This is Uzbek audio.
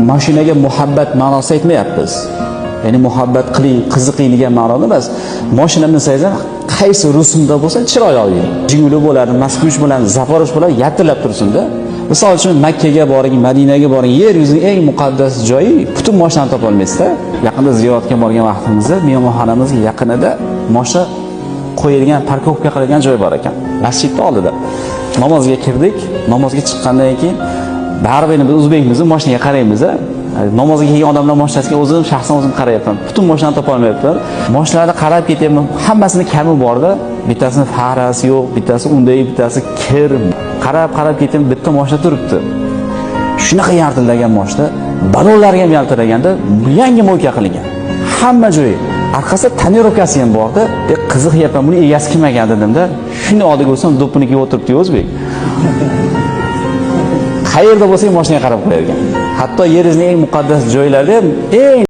Mashinaga muhabbat ma'nosida aytmayapmiz. Ya'ni muhabbat qiling, qiziqing degan ma'noda emas. Mashina minsangiz ham qaysi rusumda bo'lsa chiroyli olib yuring. Jiguli bo'ladi, Moskvich bo'ladi, Zaporoj bo'ladi, yaltirab tursin-da. Misol uchun Makkaga boring, Madinaga boring, yer yuzining eng muqaddas joyi, butun mashinani topolmaysizda. Yaqinda ziyoratga borgan vaqtimizda mehmonxonamizga yaqinida mashina qo'yilgan, парковка qilingan joy bor ekan. Masjidni oldida. Namozga kirdik, namozga chiqqandan keyin baribir endi biz o'zbekmiz, mashinaga qaraymiz. Namozga kelgan odamlar mashinasiga o'zim shaxsan o'zim qarayapman. Butun mashinani topolmayapman. Mashinalarni qarab ketyapman, hammasini kami borda. Bittasini farasi yo'q, bittasi unday, bittasi kir. Qarab qarab ketyapman, bitta mashina turibdi. Shunaqa yaltillagan mashina, balonlari ham yaltiraganda, yangi мойка qilingan. Hamma joyi. Orqasida тонировка si ham borda. Qiziqyapman, buni egasi kim ekan dedimda. Shuni oldiga o'tsam, do'ppini kiyib o'tiribdi o'zbek. Qayerda bo'lsa ham mashinaga qarab qo'yar ekan. Hatto yer yuzining eng muqaddas joylarida ham eng